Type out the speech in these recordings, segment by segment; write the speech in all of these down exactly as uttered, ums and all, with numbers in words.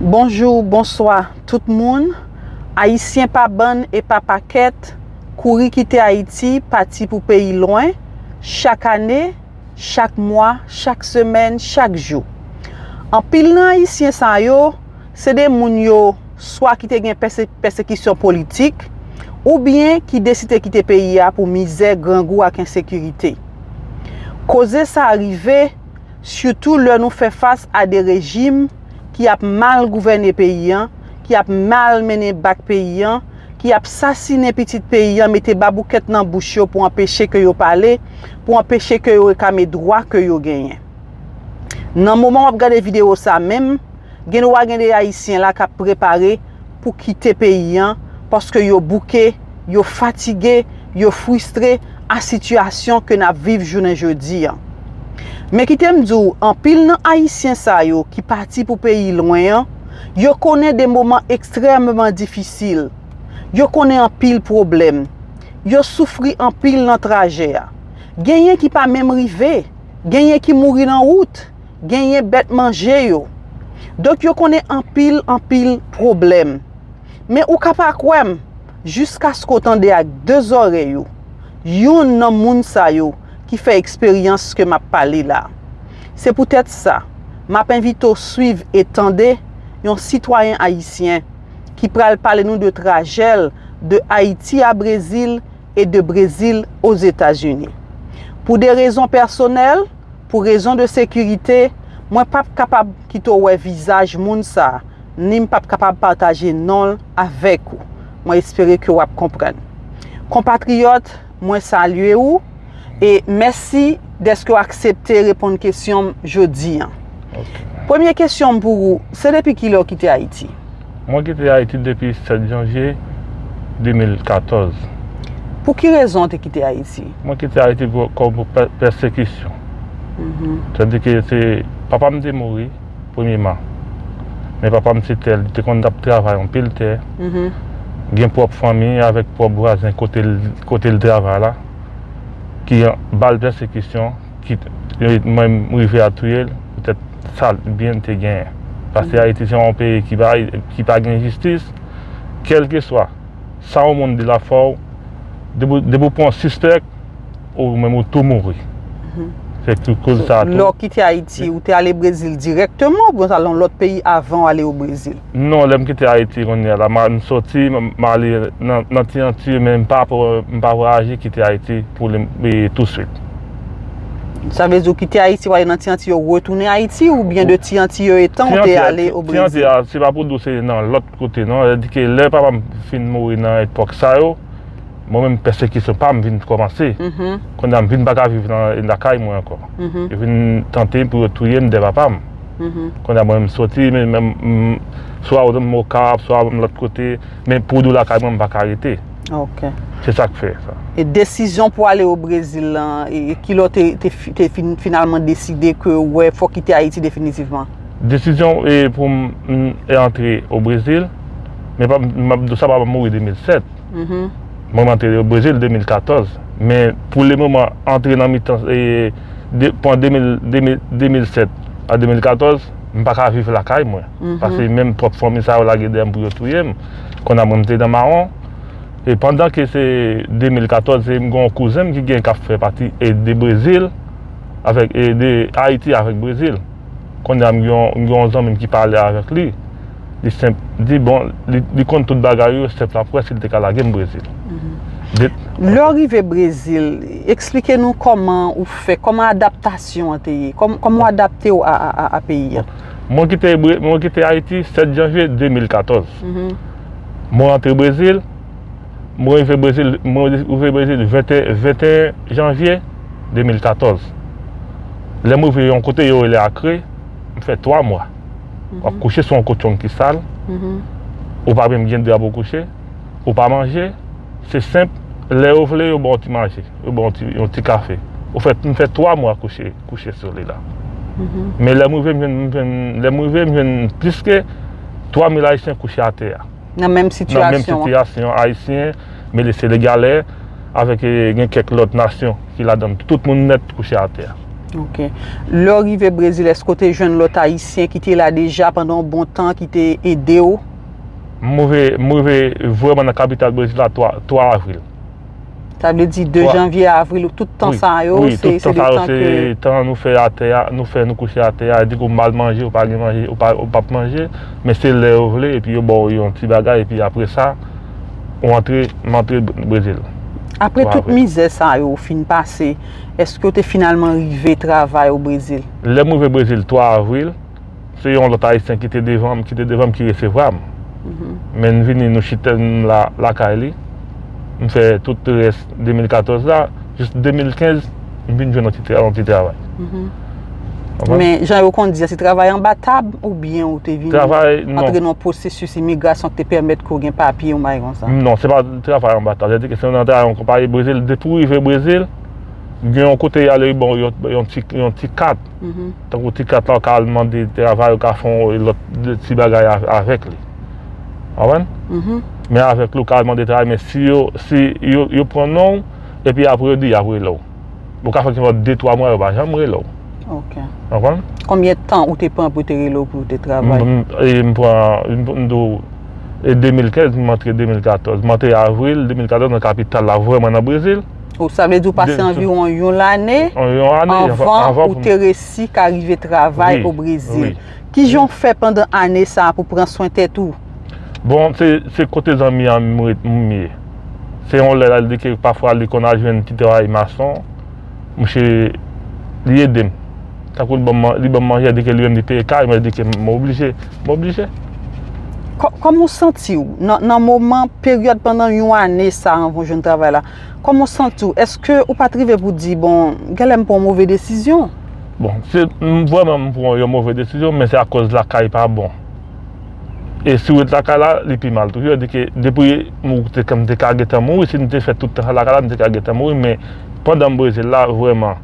Bonjou, bonswa tout moun. Ayisyen pa bann e pa pakèt kouri kite Ayiti, pati pou peyi lwen, chak ane, chak mwa, chak semèn, chak jou. Anpil nan Ayisyen sa yo, se de moun yo swa ki te gen pèse-, pèsekisyon politik, oubyen ki deside kite peyi a pou mizè, grangou ak ensekirite. Koze sa rive sitou lè nou fè fas a de rejim ki ap mal gouvène peyi an, ki ap mal mennen bak peyi an, ki ap sasinen pitit peyi an, mete baboukèt nan bouch yo pou anpeche ke yo pale, pou anpeche ke yo reklame dwa ke yo genyen. Nan moman w ap gade videyo sa menm, gen dwa gen de Ayisyen la k ap prepare pou kite peyi an, paske yo bouke, yo fatige, yo fristre a sitiyasyon ke n ap viv jounen jodi an. Men kite m di w, anpil nan Ayisyen sa yo ki pati pou peyi lwen an, yo konnen de moman ekstrèmman difisil. Yo konnen anpil pwoblèm. Yo soufri anpil nan trajè a. Genyen ki pa menm rive. Genyen ki mouri nan wout. Genyen bèt manje yo. Donk, yo konnen anpil, anpil pwoblèm. Men ou ka pa kwè m, jiskaske w tande ak de zòrèy ou youn nan moun sa yo ki fè eksperyans ke m ap pale la. Se poutèt sa, m ap envite w swiv e tande yon sitwayen ayisyen ki pral pale nou de trajè l de Ayiti a Brezil e de Brezil Ozetazini. Pou de rezon pèsonèl, pou rezon de sekirite, mwen p ap kapab kite w wè vizaj moun sa, ni m p ap kapab pataje non l avèk ou. Mwen espere ke w ap konprann. Konpatriyòt, mwen salye ou e mèsi dèske w aksepte reponn kesyon m jodi an. Ok. Premye kesyon m pou ou, se depi kilè w kite Ayiti? Mwen kite Ayiti depi sèt janvye de mil katòz. Pou ki rezon w te kite Ayiti? Mwen kite Ayiti pou, kòm pou pè-, pèsekisyon. Mhm. Sètadi ke se papa m te mouri premyeman. Men papa m se tè, li te konn ap travay anpil tè. Mhm. Gen pwòp fanmi avèk pwòp vwazen kote l, kote l travay la, ki ba l pèsekisyon, ki, mwen m rive a touye l, poutèt sa l byen te genyen. Paske, mhm, Ayiti se yon peyi ki pa, ki pa gen jistis, kèlkeswa sa yon moun di l ap fè w, depi, depi w pran yon sispèk, ou menm ou tou mouri. Mhm. Se ki koz sa tou. Lè w kite Ayiti, ou te ale Brezil dirèkteman oubyen w t al nan lòt peyi avan w ale o Brezil? Non, lè m kite Ayiti kounye a la, m, m soti, m, m ale nan, nan Tianti, men m pa, m pa vwayaje kite Ayiti pou li, e, touswit. Sa vle di w kite Ayiti, w ale nan Tianti, w retounen Ayiti, oubyen de Tianti etan w te ale o Brezil? Tianti a, se pa pou di w se nan lòt kote, non. Sètadi ke lè papa m fin mouri nan epòk sa yo, mwen menm pèsekisyon pa m vin kòmanse. Mhm. Kounye a m vin pa ka viv nan, lakay mwen ankò. Mhm. Yo vin tante pou yo touye m dèyè papa m. Mhm. Kounye a mwen menm soti, men, men, m, swa m Okap, swa m lòt kote, men pou di w lakay mwen m pa ka rete. Ok. Se sa k fè sa. E desizyon pou ale o Brezil lan, e, e kilè w te, te fi-, te fin-, finalman deside ke w wè fò w kite Ayiti definitivman? Desizyon, e, pou m, m, e, antre o Brezil, men pa, m ap di w sa, papa m mouri de mil sèt. Mhm. Mwen m antre o Brezil de mil katòz. Men pou le moman, antre nan mitan, e, de, pran de mil, de mil, de mil sèt a de mil katòz, m pa ka viv lakay mwen. Mhm. Paske menm pwòp fanmi sa yo lage dèyè m pou yo touye m. Kounye a mwen m te nan mawon. E pandan ke se de mil katòz, se m gen yon kouzen m ki gen k ap fè pati, e, de Brezil, avèk, e, de Ayiti avèk Brezil. Kounye a m gen yon, m gen yon zanmi m ki pale avèk li. Li senp, di bon, li, li konn tout bagay yo, senp l ap wè si l te ka lage m Brezil. Mhm. De- Lè w rive Brezil, eksplike nou kòman ou fè, kòman adaptasyon an te ye, kòm-, kòman w adapte w a, a, a, a peyi a? Mwen kite Bre-, mwen kite Ayiti sèt janvye de mil katòz. Mhm. Mwen rantre Brezil, mwen rive Brezil, mwen rive Brezil venteyen, venteyen janvye de mil katòz. Lè m rive yon kote yo rele Akre, m fè twa mwa. W ap kouche sou yon kochonn ki sal, ou pa menm gen dra pou w kouche, ou pa manje, se senp, lè yo vle, yo ba w ti manje, yo ba w ti, yon ti kafe. Ou fè, m fè twa mwa kouche, kouche sou li la. Men lè m rive, m jwenn, m jwenn, lè m rive, m jwenn plis ke twa mil Ayisyen kouche atè a. Nan menm sitiyasyon an. Nan menm sitiyasyon, Ayisyen, mele Senegalè, avèk, e, gen kèk lòt nasyon ki ladan l. Tout moun nèt kouche atè a. Ok. Lè w rive Brezil, èske w te jwenn lòt Ayisyen ki te la deja pandan yon bon tan, ki te ede w? M rive, m rive vrèman nan kapital Brezil la twa, twa avril. Sa vle di de janvye a avril, tout tan sa yo, se, se de tan ke. Wi, tout tan sa yo, se tan nou fè atè a, nou fè nou kouche atè a, di ke w mal manje, ou pa gen manje, ou pa, ou p ap manje, men se lè yo vle, epi yo ba w yon ti bagay, epi apre sa, ou antre, m antre Brezil. Apre tout mizè sa yo ou fin pase, èske w te finalman rive travay o Brezil? Lè m rive Brezil twa avril, se yon lòt Ayisyen ki te devan m, ki te devan m, ki resevwa m. Men n vini, nou chita, m la, lakay li. M fè tout rès de mil katòz la, jis de mil kenz, m vin jwenn yon ti tra-, yon ti travay. Konprann? Men jan yo konn di a, se travay anba tab oubyen ou te vin antre nan yon pwosesis imigrasyon ki te pèmèt ke w gen papye, yon bagay konsa? Non, se pa travay anba tab. Sètadi ke se nan travay yon konpayi Brezil. Depi w rive Brezil, gen yon kote y ale, bon, yon, yon ti, yon ti kat. Tankou ti kat la, ou ka al mande travay, ou ka fè yon lòt de ti bagay a-, avèk li. Konprann? Men avèk li, ou ka al mande travay, men si yo, si yo, yo pran non w, epi apre yo di y ap rele w. Ou ka fè kèk de twa mwa, yo pa janm rele w. Ok. Konprann? Konbyen tan ou te pran pou te rele w pou te travay? M, m, e m pran, m, m di w, e de mil kenz, m antre de mil katòz. M antre avril de mil katòz nan kapital la, vrèman nan Brezil. Ou, sa vle di ou pase anviwon yon lane anvan ou te resi ka rive travay o Brezil. Kijan w fè pandan ane sa a pou pran swen tèt ou? Bon, se, se kote zanmi an m ret, m ye. Se yon lè la, li di ke pafwa li konn al jwenn ti travay mason. Mouche, li ede m. Tankou li ban m man-, li ban m manje, li di ke li menm li peye kay, mwen di ke m oblije, m oblije. Kò-, kòman w santi w nan, nan moman, peryòd pandan yon ane sa anvan w jwenn travay la? Kòman w santi w? Èske ou pa t rive pou di, bon, genlè m pran yon move desizyon? Bon, se, m, vrèman, m pran yon move desizyon, men se akòz lakay pa bon. E si w ret lakay la, li pi mal toujou. Sètadi ke depi m te, m te ka gentan mouri, si m te fè tout tan sa lakay la, m te ka gentan mouri, men pandan m Brezil la, vrèman,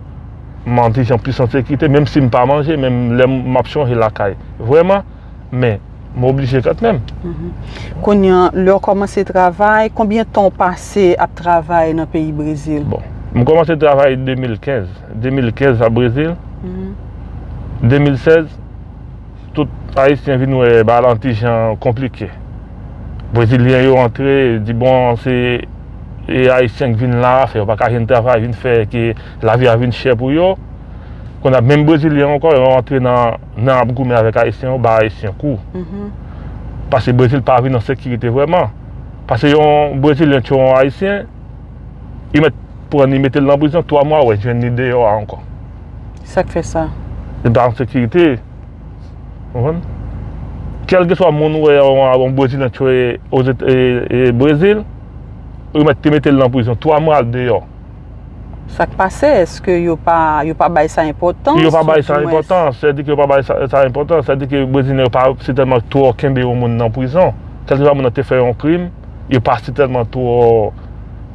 m an ti jan plis an sekirite, menm si m pa manje, menm lè m ap chonje lakay. Vrèman, men m oblije kanmenm. Kounye a, lè w kòmanse travay, konbyen tan w pase ap travay nan peyi Brezil? Bon, m kòmanse travay de mil kenz. De mil kenz a Brezil. De mil sèz, tout Ayisyen vin wè bagay la yon ti jan konplike. Brezilyen yo antre, di bon, se, e Ayisyen k vin la, fè yo pa ka jwenn travay, vin fè ke lavi a vin chè pou yo. Kounye a, menm Brezilyen ankò, yo antre nan, nan ap goumen avèk Ayisyen yo, ba Ayisyen kou. Paske Brezil pa vin an sekirite vrèman. Paske yon Brezilyen tchwe yon Ayisyen, li mèt pran li mete l nan prizon twa mwa, wè, jwenn li deyò a ankò. Sa k fè sa? Li pa an sekirite. Ou konprann? Kèlkeswa moun ou wè yon, yon Brezilyen tchwe Ozet-, e, e, Brezil, ou mèt te mete l nan prizon twa mwa, al deyò. Sa k pase? Èske yo pa, yo pa bay sa enpòtans? Yo pa bay sa enpòtans. Sètadi ke yo pa bay sa, sa enpòtans. Sètadi ke Brezilyen yo pa sitèlman twò kenbe yon moun nan prizon. Kèlkeswa moun nan te fè yon krim, yo pa sitèlman twò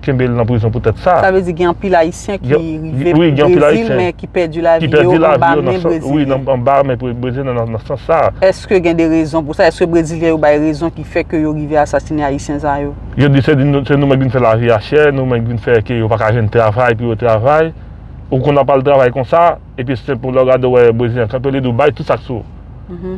kenbe l nan prizon poutèt sa. Sa vle di gen anpil Ayisyen ki rive Brezil, men ki pèdi lavi yo anba men Brezilyen. Wi, anba men Brezilyen nan, nan sans sa. Èske gen de rezon pou sa? Èske Brezilyen yo bay rezon ki fè ke yo rive asasinen Ayisyen sa yo? Yo di se nou, se nou menm ki vin fè lavi a chè, nou menm ki vin fè ke yo pa ka jwenn travay pou yo travay. Ou konn ap al travay konsa, epi se pou lè w gade w wè Brezilyen kanpe, li di w bay tout sa k sou ou.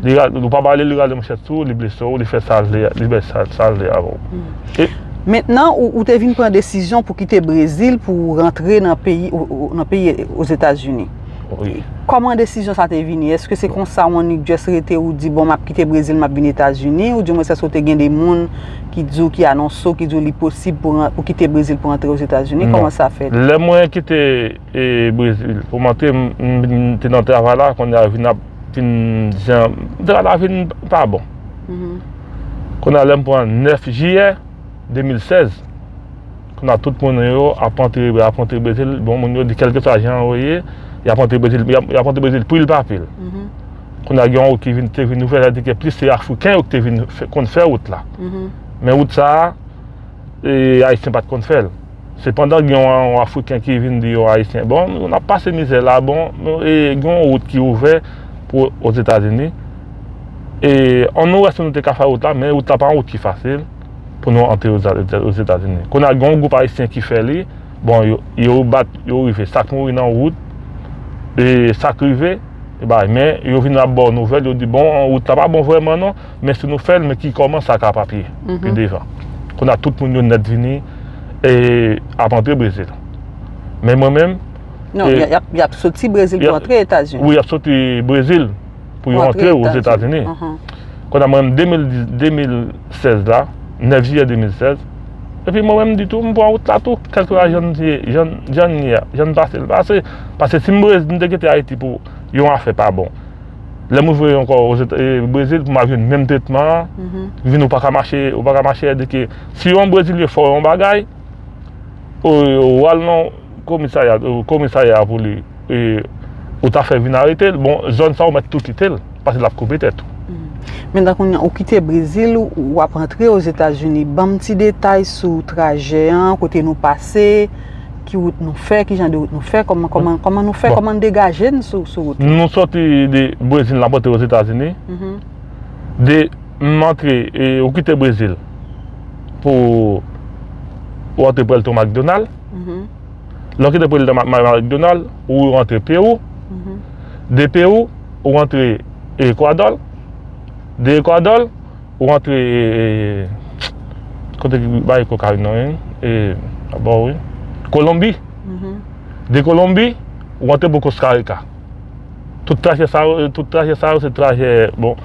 Li ra-, ou pa ba li, li rale manchèt sou ou, li blese w, li fè sa l vle, li fè sa, sa l vle avè w. E mentnan, ou, ou te vin pran desizyon pou kite Brezil, pou w rantre nan peyi, o, o, nan peyi Ozetazini. Wi. Kòman desizyon sa te vini? Èske se konsa w annik just rete, ou di, bon, m ap kite Brezil, m ap vin Etazini? Oudimwens, èske w te gen de moun ki di w, ki anonse w, ki di w li posib pou ran-, pou kite Brezil pou rantre Ozetazini? Kòman sa fèt? Lè mwen kite e Brezil. Pou m antre, m, m, m te nan travay la, kounye a vin ap, vin jan, travay la vin pa bon. Kounye a lè m pran nèf jiyè de mil sèz, kounye a tout moun yo ap antre, ap antre Brezil. Bon, moun yo di kèlkeswa jan yo ye, y ap antre Brezil, y ap, y ap antre Brezil pil pa pil. Kounye a gen yon wout ki vin, te vin ouvè, sa di ke plis se Afriken yo ki te vin fè, konn fè wout la. Men wout sa a, e, Ayisyen pa t konn fè l. Sepandan, gen yon, yon Afriken ki vin di yon Ayisyen, bon, nou ap pase mizè la, bon, nou, e, gen yon wout ki ouvè pou Ozetazini. E, ann nou wè si nou te ka fè wout la, men wout la pa yon wout ki fasil pou nou antre Oze-, Ozetazini. Kounye a, gen yon gwoup Ayisyen ki fè li, bon, yo, yo bat, yo rive, sa k mouri nan wout, E sa k rive, e bay, men yo vin ap ba w nouvèl, yo di, bon, wout la pa bon vrèman non, men si nou fè l, men ki kòman sa ka papye pi devan. Kounye a tout moun yo nèt vini e ap antre Brezil. Men mwen menm, Non, y ap soti Brezil pou antre Etazini. Wi, y ap soti Brezil pou yo antre Ozetazini. Kounye a mwen menm de mil sèz la, nèf jiyè de mil sèz, epi mwen menm ditou m pran wout la tou, kèlkeswa jan n ye, jan n pase l pase. Paske si m te kite Ayiti pou yon afè pa bon, lè m rive ankò Brezil pou m ap jwenn menm tretman an, vin ou pa ka mache, ou pa ka mache, sètadi ke si yon Brezilyen fè w yon bagay, ou al nan komisarya komisarya pou li ou ta fè vin arete l, bon, zòn sa ou mèt tou kite l, paske l ap koupe tèt ou. Men tankou ou kite Brezil, w ap antre Ozetazini, ban m ti detay sou trajè an, kote nou pase, ki wout nou fè, ki jan de wout nou fè, kòman kòman kòman nou fè, kòman n degaje n sou sou wout la. Nou soti de Brezil n ap antre Ozetazini. De m antre, ou kite Brezil pou ou antre Puerto McDonald. Lè w kite Puerto McDonald, ou antre Pewou. De Pewou, ou antre Ekwadò. De Ekwadò, ou antre kote ki bay kokayin nan, wi. Kolonbi. De Kolonbi, ou antre pou Costa Rica. Tout trajè sa yo, tout trajè sa yo se trajè, bon,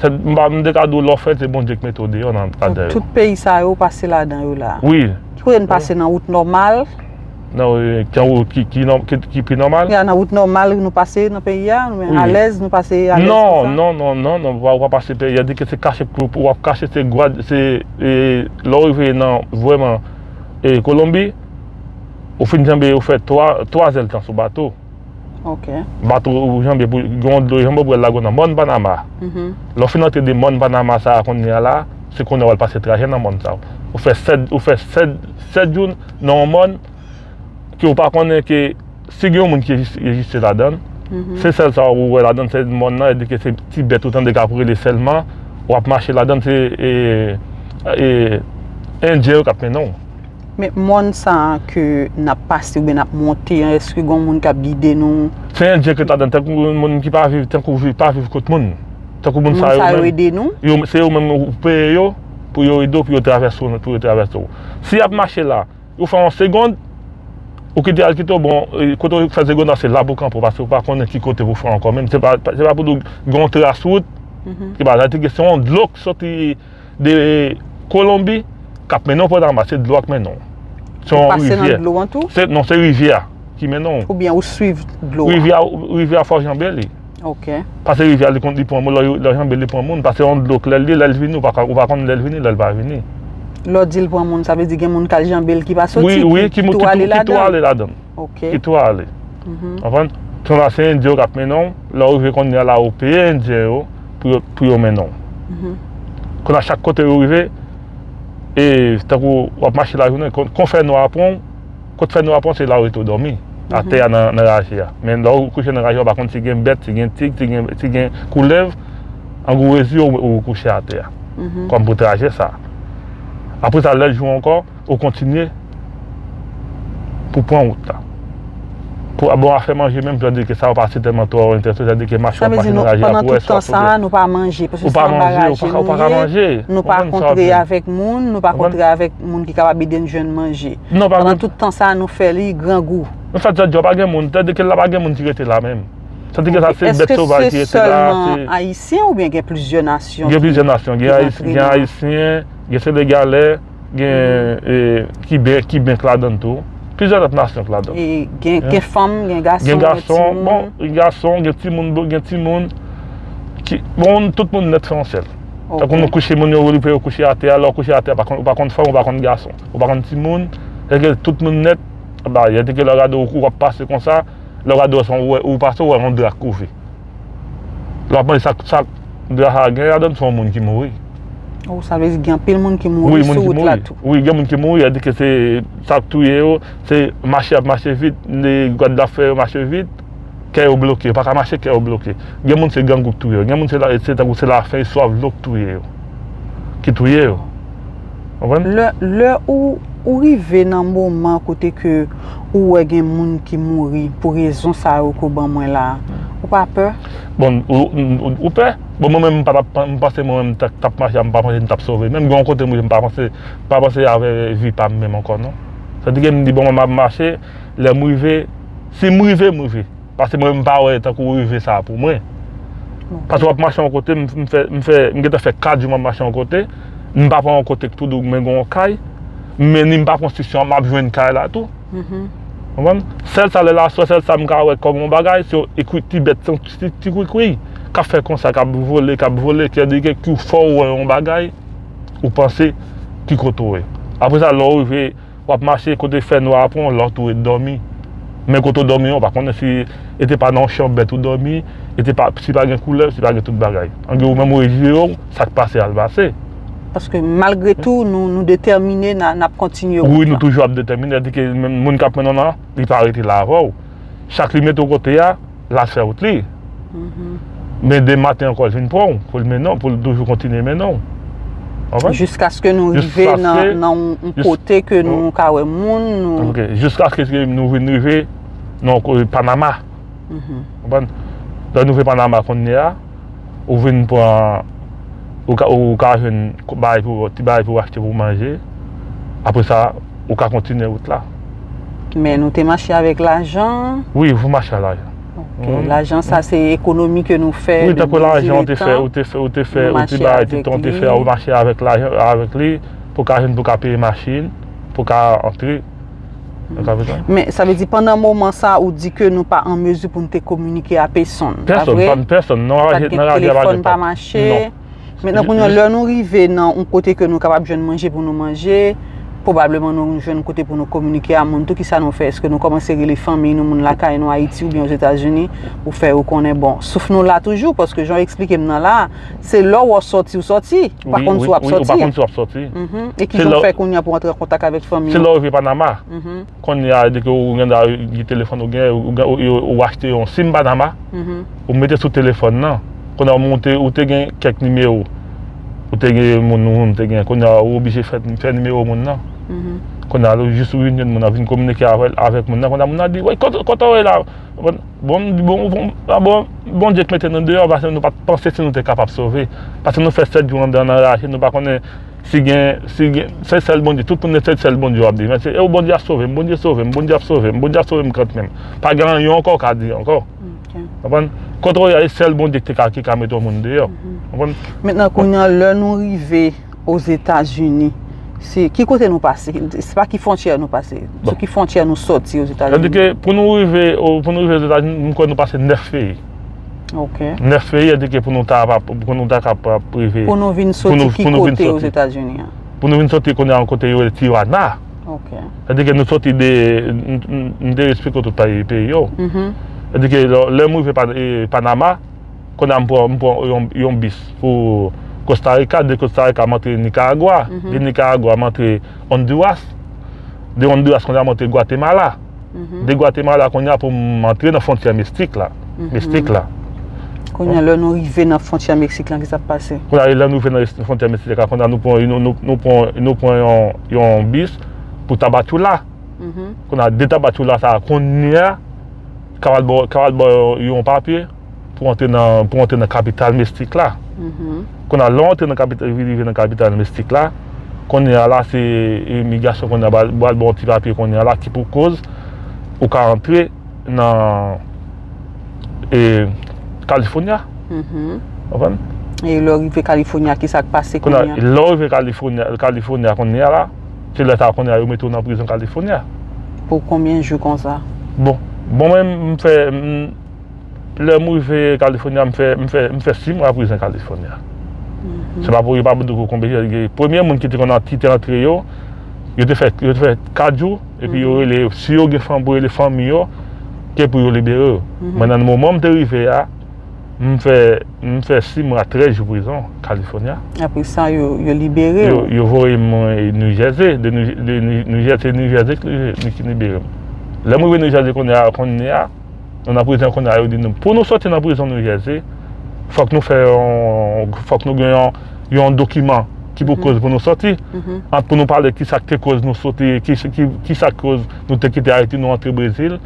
m te ka di w lè w fè l se Bondye k mete w deyò nan ladan yo. Tout peyi sa yo ou pase ladan yo la. Wi. Ki kote n pase nan wout nòmal? Nan wout ki pi nòmal? Ya, nan wout nòmal nou pase nan peyi a, nou alèz, nou pase alèz konsa? Non, non, non, non, non, ou pa pase peyi a, di ke se kache, w ap kache, se gwad, se lè w rive nan vrèman Kolonbi, ou fin janbe, ou fè twa zèdtan sou bato. Bato ou janbe pou gen yon dlo, janbe pou al lage w nan mòn Panama. Lè w fin antre de mòn Panama sa a kounye a la, se kounye a w al pase trajè nan mòn sa a. Ou fè sèt, ou fè sèt, sèt jou nan yon mòn ke w pa konnen ke si gen yon moun ki egziste ladan l, se sèl sa ou wè ladan l, se mòn nan, e di ke se ti bèt ou tande k ap rele sèlman, w ap mache ladan l, se Endyen yo k ap mennen w. Men mòn sa a ke n ap pase oubyen n ap monte an, èske gen yon moun k ap gide nou? Se endyen k ret ladan, tankou moun ki pa viv, tankou viv, pa viv kot moun. Tankou moun sa yo menm. Moun sa yo ede nou? Yo, se yo menm ou peye yo pou yo ede w, pou yo travèse w, pou yo travèse w. Si y ap mache la, ou fè yon segond, ou kite al kite w, bon, kote w fè segond nan, se la pou w kanpe w, paske ou pa konnen ki kote pou fè ankò menm. Se pa, se pa pou di w gen yon tras wout, ki pa la, se yon dlo k soti de Kolonbi k ap mennen w Panama, se dlo a k mennen w. Se yon rivyè. Ou pase nan dlo an tou? Se, non, se rivyè a ki mennen w. Oubyen ou swiv dlo a? Rivyè a, rivyè a fò w janbe li. Ok. Pase rivyè a, li konn, li pran moun, lè w janbe l, li pran moun. Pase yon dlo k lè l ye, lè l vini, ou pa ka, ou pa konn lè l vini, lè l pa vini. Lè w di l pran moun, sa vle di gen moun k al janbe l ki pa soti, ki tou ale ladan l. Wi, wi, ki tou ale ladan l. Ok. Ki tou ale. Konprann? Kounye a se endyen yo k ap mennen w. Lè w rive kounye a la, ou peye endyen yo pou yo, pou yo mennen w. Kounye a chak kote yo rive, e tankou w ap mache lajounen, kon, kon fè nwa pran w, kot fè nwa pran w, se la w rete w dòmi. Atè a nan, nan raje a. Men lè w kouche nan raje a, w pa konn si gen bèt, si gen tig, si gen, si gen koulèv, an gwo rezime, ou, ou kouche atè a. Kòm pou trajè sa. Apre sa, lè l jou ankò, ou kontinye pou pran wout la. Pou, bon, afè manje menm, sa vle di ke sa yo pa sitèlman twò enterese, sa vle di ke mache w ap mache nan raje a pou wè sa w sot. Sa vle di nou, pandan tout tan sa a, nou pa manje, paske se anba raje nou ye, nou pa kontre avèk moun, nou pa kontre avèk moun ki kapab ede n jwenn manje. Pandan tout tan sa a, nou fè li grangou. Nou fè djòdjò, pa gen moun, sa vle di ke la pa gen moun ki rete la menm. Sa vle di ke sa se bèt sovaj ki rete la. Èske se sèlman Ayisyen oubyen gen plizyè nasyon ki rantre nan? Gen plizyè nasyon, gen Ayisyen, gen Senegalè, gen Kiben, Kiben k ladan l tou. Plizyè lòt nasyon k ladan l. E gen, gen fanm, gen gason, gen timoun. Gen gason, bon, gen gason, gen timoun, gen timoun. Ki, bon, tout moun nèt fè yon sèl. Tankou nou kouche, moun yo rive yo kouche atè a, lè w kouche atè a, ou pa konn, ou pa konn fanm, ou pa konn gason, ou pa konn timoun, èske tout moun nèt, ba, yè di ke lè w gade w, w ap pase konsa, lè w gade w, ou wè, ou pase, ou wè yon dra k kouvri. Lè w ap mande sa, sa dra sa a gen ladan l, se yon moun ki mouri. Oh, sa vle di gen anpil moun ki mouri sou wout la tou. Wi, gen moun ki mouri, sa vle di ke se sa k touye yo, se mache y ap mache vit, lè gad la fè yo mache vit, kè yo bloke, yo pa ka mache, kè yo bloke. Gen moun se grangou k touye yo, gen moun se la, se tankou se lafen, swaf dlo k touye yo. Ki touye yo. Konprann? Lè, lè ou Ou rive nan moman kote ke ou wè gen moun ki mouri pou rezon sa yo ke w ban mwen la, ou pa pè? Bon, ou, ou, ou pè? Bon, mwen menm, m pa t ap, m panse mwen menm t ap, t ap mache a, m pa panse m t ap sove. Menm gen yon kote m rive, m pa panse, m pa panse avè vi pa m menm ankò, non. Sa di ke m di, bon, mwen m ap mache, lè m rive, si m rive, m rive. Paske mwen, m pa wè tankou rive sa pou mwen. Paske w ap mache yon kote, m, m fè, m fè, m gentan fè kat jou m ap mache yon kote, m pa pran yon kote k tou dou, men gen yon kay, men ni m pa pran sisyon, m ap jwenn kay la tou. Konprann? Sèl sa, lè l aswè, sèl sa m ka wè kòm yon bagay, se yon ti bèt, ti, ti kwikwi, k ap fè konsa, k ap vole, k ap vole, ki di ke ki fè w wè yon bagay, ou panse ki kote w ye. Apre sa, lè w rive, w ap mache kote fènwa a pran w, lè w tou ret dòmi. Men kote w dòmi an, w pa konnen si e te pa nan yon chanm bèt ou dòmi, e te pa, si pa gen koulèv, si pa gen tout bagay. Ange ou menm ou rejire w, sa k pase al pase. Paske malgre tou, nou, nou detèmine, n a, n ap kontinye wout la. Wi, nou toujou ap detèmine, sètadi ke menm moun k ap mennen w nan, li pa rete la avè w. Chak li mete w kote a, l al fè wout li. Men demen maten ankò, l vin pran w, pou l mennen w, pou l toujou kontinye mennen w. Konprann? Jiskaske nou rive nan, nan yon kote ke nou ka wè moun, nou. Ok, jiskaske nou vin rive nan yon kote Panama. Konprann? Lè nou rive Panama kounye a, ou vin pran, ou ka, ou ka jwenn bagay pou, ti bagay pou w achte pou w manje. Apre sa, ou ka kontinye wout la. Men nou te mache avèk lajan? Wi, ou mache ak lajan. Ok, lajan sa se ekonomi ke nou fè depi yon seri de tan. Wi, tankou lajan ou te fè, ou te fè, ou te fè, ou ti bay ti tan ou te fè, ou mache avèk lajan, avèk li, pou ka jwenn, pou ka peye machin, pou ka antre. Men sa vle di pandan moman sa ou di ke nou pa an mezi pou nou te kominike a pèsonn, pa vre? Pèsonn, pèsonn. Nan raje, nan raje pa gen telefòn, pa mache. Mentnan kounye a lè nou rive nan yon kote ke nou kapab jwenn manje pou nou manje, pwobableman nou jwenn kote pou nou kominike a moun tou, kisa nou fè? Èske nou kòmanse rele fanmi nou, moun lakay nou Ayiti oubyen Ozetazini, pou fè yo konnen, bon, souf nou la toujou, paske jan w eksplike m nan la, se lè w sòti, w sòti, ou pa konn si w ap sòti. Wi, wi, wi, ou pa konn si w ap sòti. E kijan w fè kounye a pou w antre an kontak avèk fanmi w? Se lè w rive Panama. Kounye a, dèke ou gen, gen telefòn, ou gen, ou, ou, ou, ou achte yon sim Panama, ou mete sou telefòn nan. Kounye a, ou monte, ou te gen kèk nimewo. Ou te gen moun, moun te gen. Kounye a, ou oblije fè, fè nimewo moun nan. Kounye a, ou jis ou vin jwenn moun nan, vin kominike avè, avèk moun nan. Kounye a, moun nan di, "Wè, kote, kote w ye la?" Bon, bon, bon, bon, ah, bon, Bondye k mete nou deyò, paske nou pa t panse si nou te kapab sove. Paske nou fè sèt jou anndan nan raje, nou pa konnen si gen, si gen, se sèl Bondye, tout moun se sèl Bondye w ap di. Men se, e Bondye ap sove m, Bondye sove m, Bondye ap sove m, Bondye ap sove m kanmenm. Pa gen anyen ankò w ka di ankò. Konprann? Kote w ye a, e sèl Bondye ki te ka, ki ka mete yon moun deyò. Konprann? Mentnan, kounye a, lè nou rive Ozetazini, se ki kote nou pase? Se pa ki fwontyè nou pase? Sou ki fwontyè nou sòti Ozetazini? Sètadi ke pou nou rive, o, pou nou rive Ozetazini, m kwè nou pase nèf peyi. Ok. Nèf peyi, sètadi ke pou nou ta, pou nou ta kapab rive. Pou nou vin soti ki kote Ozetazini an? Pou nou vin soti kounye a yon kote yo rele Tijuana. Ok. Sètadi ke nou soti de, m, m, m te eksplike w tout peyi, peyi yo. Sètadi ke lè, lè m rive Pa-, e, Panama, kounye a m pran, m pran yon, yon bis pou Costa Rica, de Costa Rica m antre Nicaragua, de Nicaragua m antre Honduras, de Honduras kounye a m antre Guatemala. De Gwatemala kounye a pou m antre nan fwontyè Meksik la. Meksik la. Kounye a, lè nou rive nan fwontyè Meksik lan, kisa k pase? Kounye a, lè nou rive nan fwontyè Meksik la, kounye a, nou pran, nou, nou, nou pran, nou pran yon, yon bis pou Tapachula. Kounye a, de Tapachula sa a, kounye a, k ap al ba w, k ap al ba w yon papye pou antre nan, pou antre nan kapital Meksik la. Kounye a, lè w antre nan kapital, rive nan kapital Meksik la, kounye a la, se imigrasyon kounye a ba, ba, ba w ti papye kounye a la ki pou koz ou ka antre nan, e, California. Konprann? E lè w rive California, kisa k pase kounye a? Lè w rive California, California kounye a la, se lè sa a kounye a yo mete w nan prizon California. Pou konbyen jou konsa? Bon, bon, mwen, m fè, m, lè m rive California, m fè, m fè, m fè sis mwa prizon California. Se pa pou yo pa di w konbyen, premye moun ki te konn, ki te antre yo, yo te fè, yo te fè kat jou, epi yo rele, si yo gen fanmi, pou rele fanmi yo, ke pou yo libere yo. Men nan moman m te rive a, m fè, m fè sis mwa trèz jou prizon California. Apre sa, yo, yo libere w? Yo, yo voye m, e, New Jersey, de New, de New, New Jersey, se New Jersey ki, ki libere m. Lè m rive New Jersey kounye a, kounye a, nou nan prizon kounye a, yo di nou, pou nou soti nan prizon New Jersey, fòk nou fè yon, fòk nou gen yon, yon dokiman ki pou koz pou nou sòti. Ant pou nou pale ki sa k te koz nou sòti, ki, ki, ki sa k koz nou te kite Ayiti, nou antre Brezil.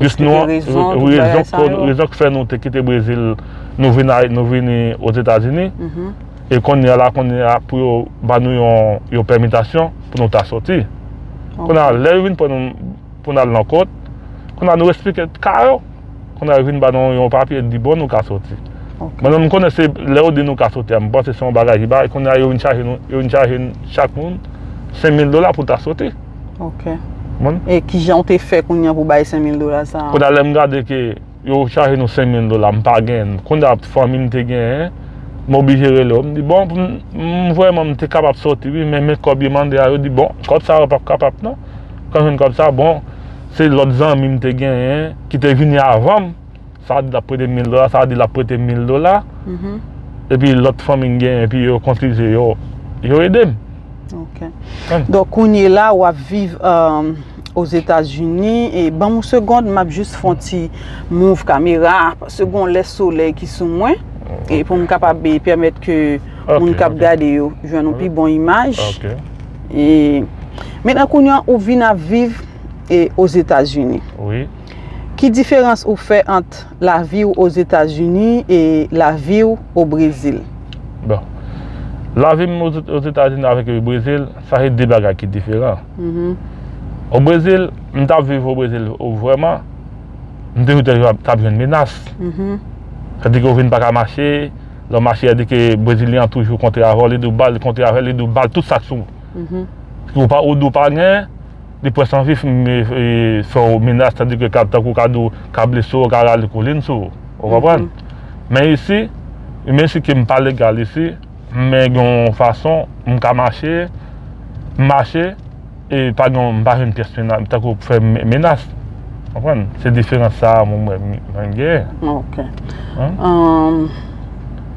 Jis nou, rezon, rezon k fè nou te kite Brezil, nou vin, nou vini Ozetazini. E kounye a la, kounye a, pou yo ba nou yon, yon pèmitasyon pou nou ta sòti. Kounye a, lè yo vin pran nou, pou n al nan kot, kounye a, nou eksplike ka yo. Kounye a, yo vin ba nou yon papye, di, bon, nou ka sòti. Mwen menm, m konnen se lè yo di nou ka sòti a, m panse se yon bagay ki bay, kounye a, yo vin chaje nou, yo vin chaje n, chak moun, senk mil dola pou ta sòti. E kijan w te fè kounye a pou bay senk mil dola sa a? Kounye a, lè m gade ke yo chaje nou senk mil dola, m pa genyen. Kounye a, fanmi m te genyen, m oblije rele yo. M di, bon, m, m vrèman, m te kapab sòti, wi, men, men kòb yo mande a, yo di, bon, kòb sa yo p ap kapab, non. Kan jwenn kòb sa, bon, se lòt zanmi m te genyen, ki te vini avan m, sa a di l ap prete m mil dola, sa a di l ap prete m mil dola. Epi lòt fanmi m genyen, epi yo kontribye, yo, yo ede m. Donk, kounye la, w ap viv Ozetazini. E ban m yon segonn, m ap jis fè yon ti move kamera, paske gon lè solèy ki sou mwen. E pou m kapab pèmèt ke moun k ap gade yo jwenn yon pi bon imaj. E mentnan, kounye a, ou vin ap viv Ozetazini. Ki diferans ou fè ant lavi w Ozetazini e lavi w o Brezil? Bon. Lavi m Ozetazini avèk Brezil, sa se de bagay ki diferan. O Brezil, m t ap viv o Brezil, vrèman, m toujou t ap jwenn menas. Sa di ke w vin pa ka mache, lè w mache, sa di ke Brezilyen an toujou kontre avè w, li di w ba l, kontre avè l, li di w ba l tout sa k sou ou. Ou pa, ou di w pa gen, li prèske anvi fè w menas, sa di ke ka, tankou ka di w, ka blese w, ka rale kolin sou ou. Ou konprann? Men isi, menm si ke m pa legal isi, men gen yon fason, m ka mache, m mache, e pa gen, m pa jwenn pyès menas, tankou pou fè menas. Konprann? Se diferans sa a mwen, mwen, mwen genyen. Ok.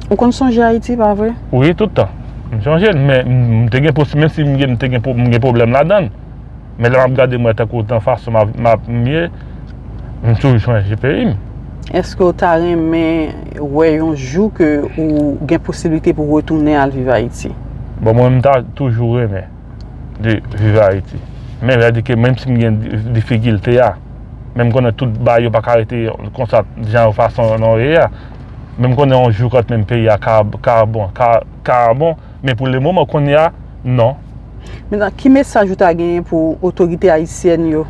Ou konn sonje Ayiti, pa vre? Wi, tout tan. M sonje l, men m te gen posi, menm si m gen, m te gen, m gen pwoblèm ladan l. Men lè m ap gade mwen tankou nan fason m ap, m ap, m ye, m toujou sonje peyi m. Èske w ta renmen wè yon jou ke ou gen posiblite pou w retounen al viv Ayiti? Bon, mwen, m ta toujou renmen de viv Ayiti. Men, sa di ke menm si m gen difikilte a, men m konnen tout bagay yo pa ka rete konsa, jan fason nou ye a. Men m konnen yon jou kanmenm peyi a ka, ka bon, ka, ka bon, men pou le moman kounye a, non. Mentnan, ki mesaj ou ta genyen pou otorite ayisyèn yo?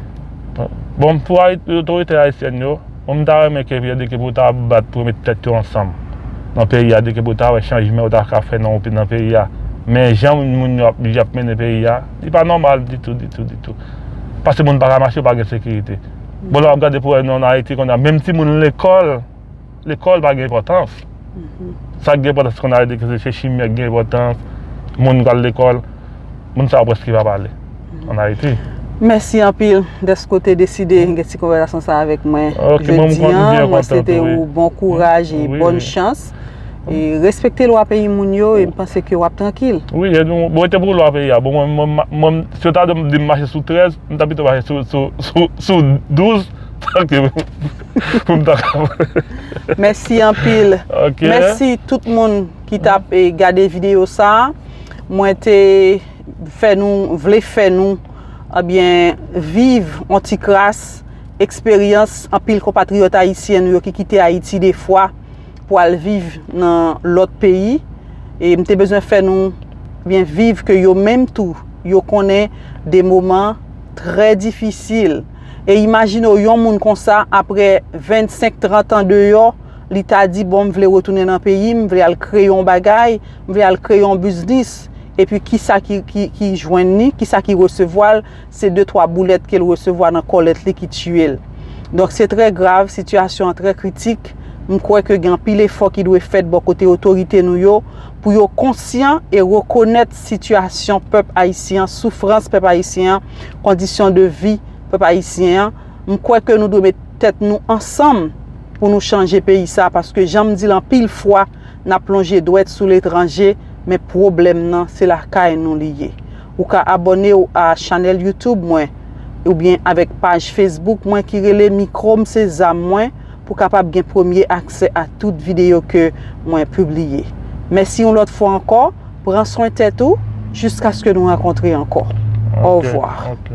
Bon, pou otorite ayisyèn yo, mwen m ta renmen ke, sa di ke pou ta bat pou yo met tèt yo ansanm nan peyi a, di ke pou ta wè chanjman yo ta ka fè nan, nan peyi a. Men jan moun yo ap, y ap mennen peyi a, li pa nòmal ditou, ditou, ditou. Paske moun pa ka mache, pa gen sekirite. Bon, lè w ap gade pou wè nan Ayiti kounye a, menm timoun lekòl, lekòl pa gen enpòtans. Sa k gen enpòtans kounye a, se chimè k gen enpòtans, moun k al lekòl, moun sa yo prèske pa pale ann Ayiti. Mèsi anpil dèske w te deside gen ti konvèsasyon sa avèk mwen jodi a. Mwen swete ou bon kouraj e bòn chans. E respekte lwa peyi moun yo e m panse ke w ap trankil. Wi, e nou, bon, rete pou lwa peyi a. Bon, mwen, mwen, mwen, si yo ta di m mache sou trèz, m ta pito mache sou, sou, sou, sou douz, tanke pou m ta kapab. Mèsi anpil. Mèsi tout moun ki t ap gade videyo sa a. Mwen te fè nou, vle fè nou, ebyen, viv yon ti kras eksperyans anpil konpatriyòt ayisyen nou yo ki kite Ayiti defwa pou al viv nan lòt peyi. E m te bezwen fè nou byen viv ke yo menm tou, yo konnen de moman trè difisil. E imajine w yon moun konsa, apre vennsenk, trant an deyò, li ta di, bon, m vle retounen nan peyi m, m vle al kreye yon bagay, m vle al kreye yon biznis. Epi kisa ki, ki, ki jwenn li, kisa ki resevwa l, se de twa boulèt ke l resevwa nan kòlèt li ki tiye l. Donk, se trè grav, sitiyasyon an trè kritik. M kwè ke gen anpil efò ki dwe fèt bò kote otorite nou yo pou yo konsyan e rekonèt sitiyasyon pèp ayisyen an, soufrans pèp ayisyen an, kondisyon de vi pèp ayisyen an. M kwè ke nou dwe met tèt nou ansanm pou nou chanje peyi sa, paske jan m di l anpil fwa, n ap lonje dwèt sou letranje, men pwoblèm nan, se lakay nou li ye. Ou ka abòne w a chanèl YouTube mwen, oubyen avèk paj Facebook mwen ki rele Mikwo m se zam mwen, pou kapab gen premye aksè a tout videyo ke mwen pibliye. Mèsi yon lòt fwa ankò, pran swen tèt ou, Jiskaske nou rankontre ankò. Au revoir. Ok.